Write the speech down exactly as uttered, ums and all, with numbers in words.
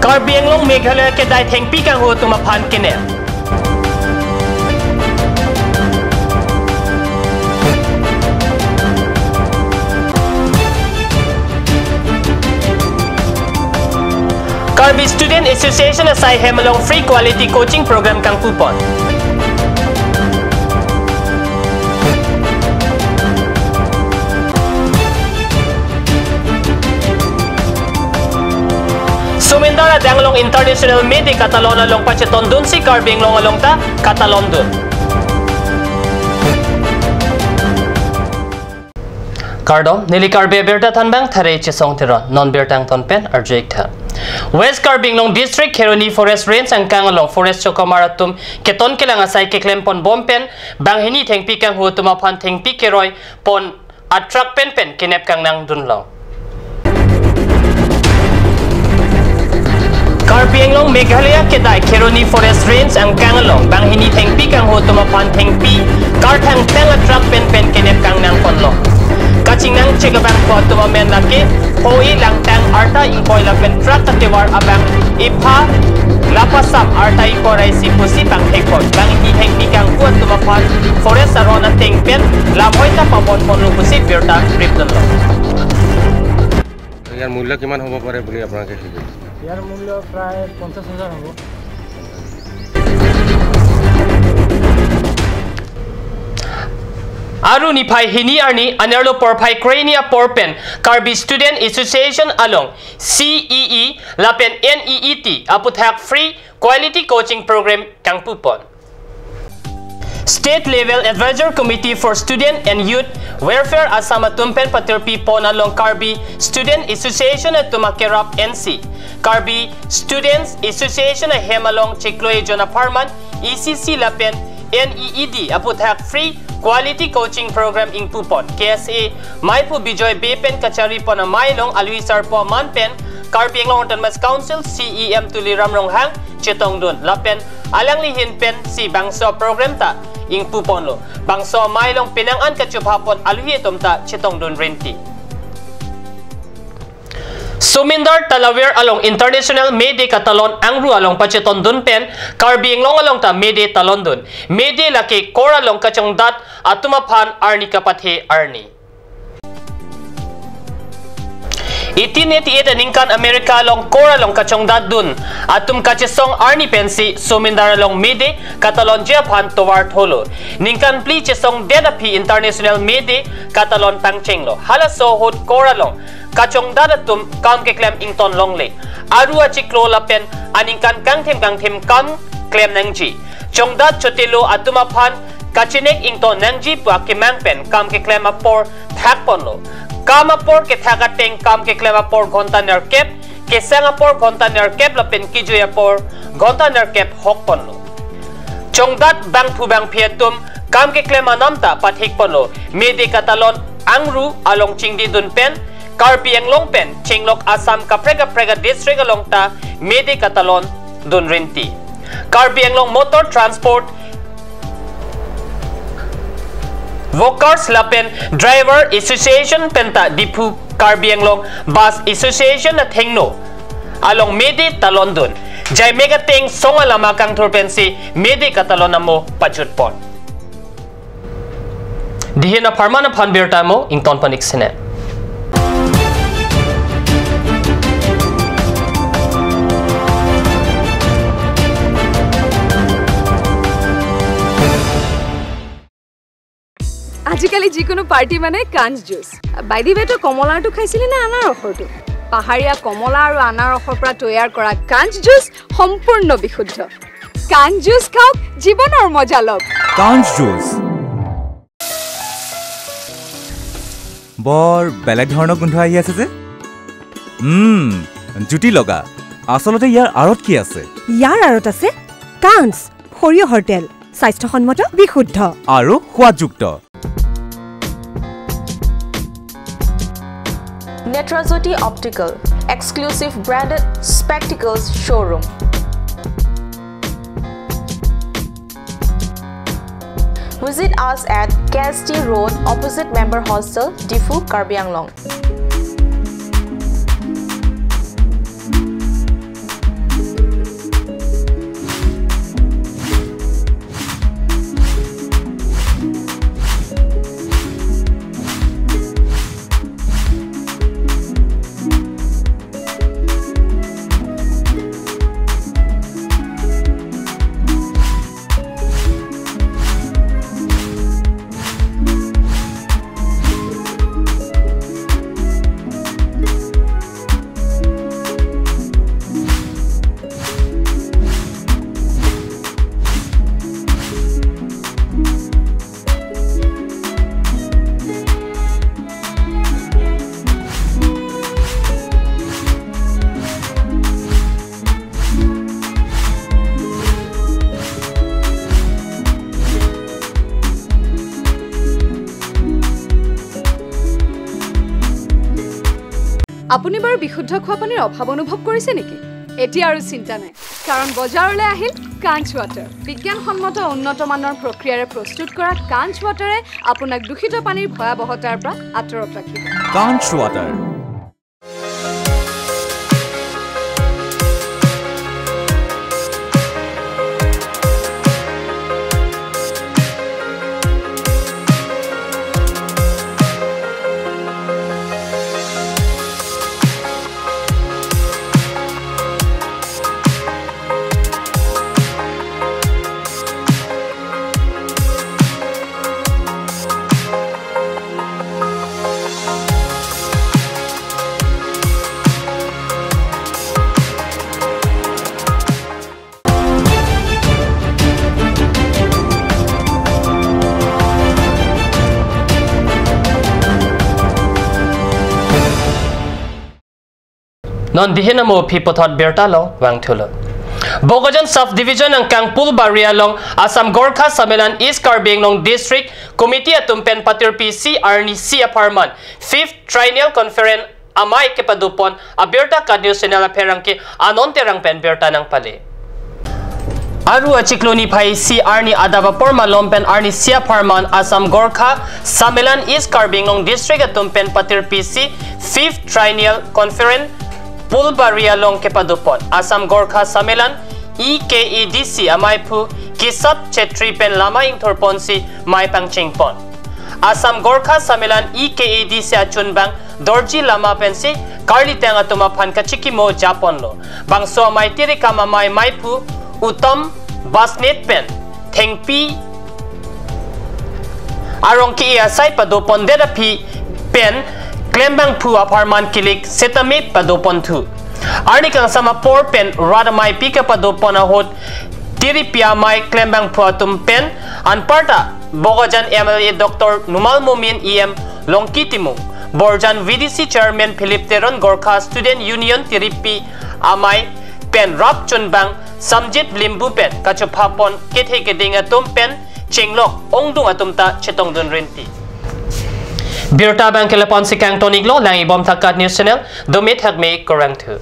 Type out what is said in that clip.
Karbi Anglong Meghalaya kedai thengpi kanghu atum aphan kenep. Karbi Student Association asai hem along free quality coaching program kangpupon. Somindar adang along International May Day katalon along pachetondunsi Karbi Anglong along ta katalondun. Kardom, neli Karbi Abirta thanbang Thare Chesong Teron, non birta angton pen arju-ik tha. West Karbi Anglong District Kheroni Forest Range angkang along forest chokomar atum keton kelang asai keklempon bom pen banghini thengpi kanghu atum aphan thengpi keroi pon a-truck penpen kenep kangnang dunlong. Karbi Anglong Meghalaya kedai Kheroni Forest Range angkang along banghini thengpi kanghu atum aphan thengpi karthang tang a-truck penpen kenep kangnang ponlo. Kachingnang chek abangphu atum amen lake Hoi, Langtang, arta ingkoi lapen truck katovar abang ipha lapasam arta ingkoi ra isi pusi pangthekpon. Banghini thengpi kanghu atum aphan forest aron ateng pen lamhoi ta pabon ponlo pusi birta ripdunlo. ইয়াৰ মূল্য কিমান হ'ব পাৰে বুলি আপোনালোকে কি কৈছে? ইয়াৰ মূল্য প্ৰায় পঞ্চাছ হাজাৰ হ'ব। Aru niphai hini arni anerlo porphai kre-hini apor pen Karbi Student Association along C E E lapen N E E T aputhak free quality coaching program kangpupon. State Level Advisor Committee for Student and Youth Welfare Assam atum pen patirpi pon along Karbi Student Association atum akerap N C, Karbi Students Association ahem along chiklo ejon apharman E C C lapen N E E D aputhak free quality coaching program ingpupon. K S A maiphu Bijoy Bey pen kacharipon amei along alwi sarpo aman pen Karbi Anglong Autonomous Council C E M Tuliram Ronghang chetongdun lapen alangli ahin pensi bangso program ta ingpuponlo. Bangso amei along penang an kachophapon alwi atum ta chetongdun rinti. Somindar Talaver along International May Day katalon angru along pachetondun pen Karbi Anglong along ta May Day talondun. May Day lake kor along kachongdat atum aphan arni kapathe arni. Eighteen eighty-eight aningkan America along kor along kachongdatdun atum kachesong arni pensi Somindar along May Day katalonji aphan tovar tholo. Ningkan phli chesongdet aphi International May Day katalon pangchenglo. Halaso ahut kor along kachongdat atum kam keklem ington longle. Aru achiklo lapen aningkan kangthim kangthim kam klem nangji. Chongdat chotelo atum aphan kachinek ington nangji pu akemang pen kam keklem apor thakponlo. Kam apor kethak ateng kam keklem apor ghonta nerkep, kesang apor ghonta nerkep lapen kejui apor ghonta nerkep hokponlo. Chongdat bangphu bangphi atum kam keklem anam ta pathikponlo. May Day katalon angru along chingdidun pen Karbi Anglong pen chenglok Assam kaprek kaprek a-district along ta May Day katalondun rinti. Karbi Anglong Motor Transport Workers lapen Driver Association penta Diphu Karbi Anglong Bus Association athengno along May Day talondun. Jaimek ateng song alama kangthur pensi May Day katalon amo pajutpon. Dihin apharman aphan birta amo ington panik sene. আজিকালি যিকোনো পাৰ্টি মানে কাঞ্চ juice. By the ৱে, তই কমলাৰটো খাইছিলি নে আনাৰসৰটো? পাহাৰীয়া কমলা আৰু আনাৰসৰ পৰা তৈয়াৰ কৰা কাঞ্চ জুচ সম্পূৰ্ণ বিশুদ্ধ। কাঞ্চ জুচ খাওক, জীৱনৰ মজা লওক। কাঞ্চ জুচ। বৰ বেলেগ ধৰণৰ গোন্ধ আহি আছে যে। উম, জুতি লগা। আচলতে ইয়াৰ আঁৰত কি আছে? ইয়াৰ আঁৰত আছে কাঞ্চ, সৰিয়হৰ তেল, স্বাস্থ্যসন্মত, বিশুদ্ধ আৰু সোৱাদযুক্ত। Netrajyoti Optical, exclusive branded spectacles showroom. Visit us at K S T Road, opposite Member Hostel, Diphu, Karbi Anglong. আপুনি বাৰু বিশুদ্ধ খোৱা পানীৰ অভাৱ অনুভৱ কৰিছে নেকি? এতিয়া আৰু চিন্তা নাই, কাৰণ বজাৰলৈ আহিল কাঞ্চ ৱাটাৰ। বিজ্ঞানসন্মত উন্নত মানৰ প্ৰক্ৰিয়াৰে প্ৰস্তুত কৰা কাঞ্চ ৱাটাৰে আপোনাক দূষিত পানীৰ ভয়াৱহতাৰ পৰা আঁতৰত ৰাখিব। Kanch Water. Non dihin amo aphi puthot birta along vangthulo. Bokajan Sub Division angkang Phulbari along Assam Gorkha Sammelan East Karbi Anglong District Committee atum pen patirpi isi arni isi apharman Fifth Triennial Conference amei kepadopon abirta KAT News Channel apherangke Anon Terang pen birta nangpale. Aru achiklo niphai isi arni adap apor malom pen arni isi apharman Assam Gorkha Sammelan East Karbi Anglong District atum pen patirpi isi Fifth Triennial Conference Phulbari along kepadopon. Assam Gorkha Sammelan E K A D C ameiphu Kisat Chetri pen lama ingthurponsi mei pangchengpon. Assam Gorkha Sammelan E K A D C achunbang Dorji Lama pensi karlitang atum aphan kachikimo japonlo. Bangso amei tirikam amei meiphu Uttam Basnet pen thengpi arong ke-e asai padopondet aphi pen klembangphu apharman kilik setame padoponthu. Arni kangsam apor pen rat ameipi kepadopon ahut tiripi amei klembangphu atum pen anparta Bokajan M L A Doctor Numal Momin, E M Longki Timung, Borjan V D C Chairman Philip Teron, Gorkha Student Union tiripi amei pen rap chunbang Samjit Limbu pen kachophapon kethe keding atum pen chenglok ongdung atum ta chetongdun rinti. Birta abang ke lapu-ansi kangton-iklo, lang-ik bom tha KAT News Channel, dome thakme, kurvangthu.